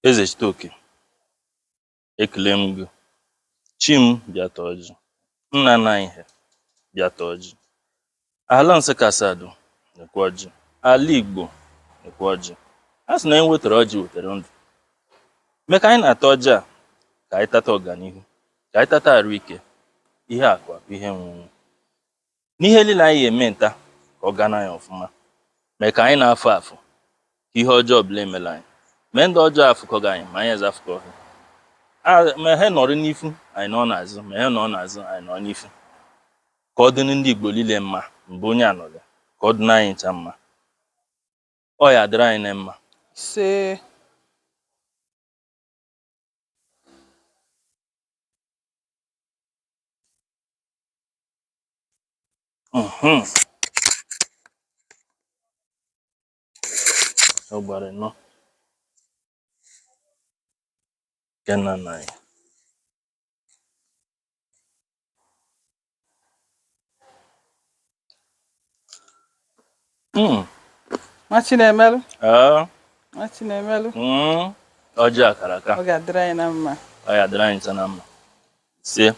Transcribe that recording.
Eze Chitoke, ekele m gị. Chi m bịa taa ọjị. Nna nna anyị ha bịa taa ọjị. Ala Nsụka Asado nekwa ọjị. Ala Igbo nekwa ọjị. A sị na onye wetara ọjị wetara ndụ. Mee ka anyị na-ata ọjị a ka anyị tata ọganihu, ka anyị tata arụ ike, ihe akụ akụ, ihe enwe n'ihe niile anyị eme nta ka ọ gaa n'anya ọfụma. Mee ka anyị na-afụ afụ ka ihe ọjọọ ọbụla emela anyị. Mee ndị ọjọọ afụkọghị anyị ma anyị eze afụkọ ha. Ma ha nọrọ n'ifu anyị nọ n'azụ, ma ha nọ n'azụ anyị nọ n'ifu. Ka ọ dị ndị Igbo niile mma mgbe onye anọghị, ka ọ dị anyị ncha mma. Ọ ya dịrị anyị na mma. Ise. Ọ gbara nọ nke nna nna anyị. Nwa Chinemelu. Ah. Nwa Chinemelu. Ọjị akara aka. Ọ ga-adịrị anyị na mma. Ọ ga-adịrị anyị ncha na mma. Sie.